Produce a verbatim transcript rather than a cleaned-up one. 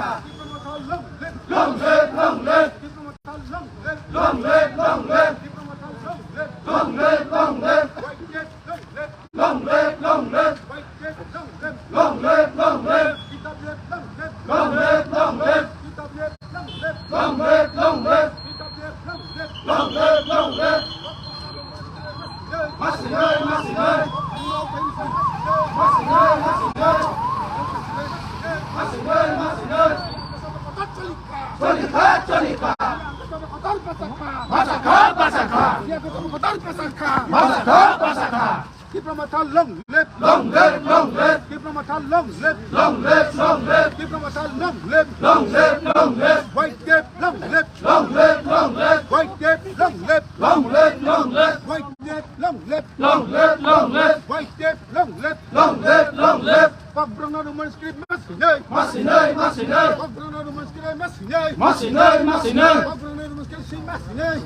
Long live, long live. Long live, long live. Long live, long live. Long live, long live. Long live, long live. Long live, long live. Long live, long live. Long live, long live. Long live, long live. Masinai, masinai. Masinai, masinai. Masinai, masinai. Cholikha, cholikha. Bachakha, bachakha. Bachakha, bachakha. Tipra Motha long live. Long live, long live. Tipra Motha long live. Long live, long live. Tipra Motha long live. Long live, long live. White Dep long live. Long live, long live. White Dep long live. Long live, long live. White Dep long live. Long live, long live. White Dep long live. Long live, long live. Kokborokno Roman script masinai. Masinai, masinai. Kokborokno Roman script masinai. Masinai, masinai. Kokborokno Roman script masinai.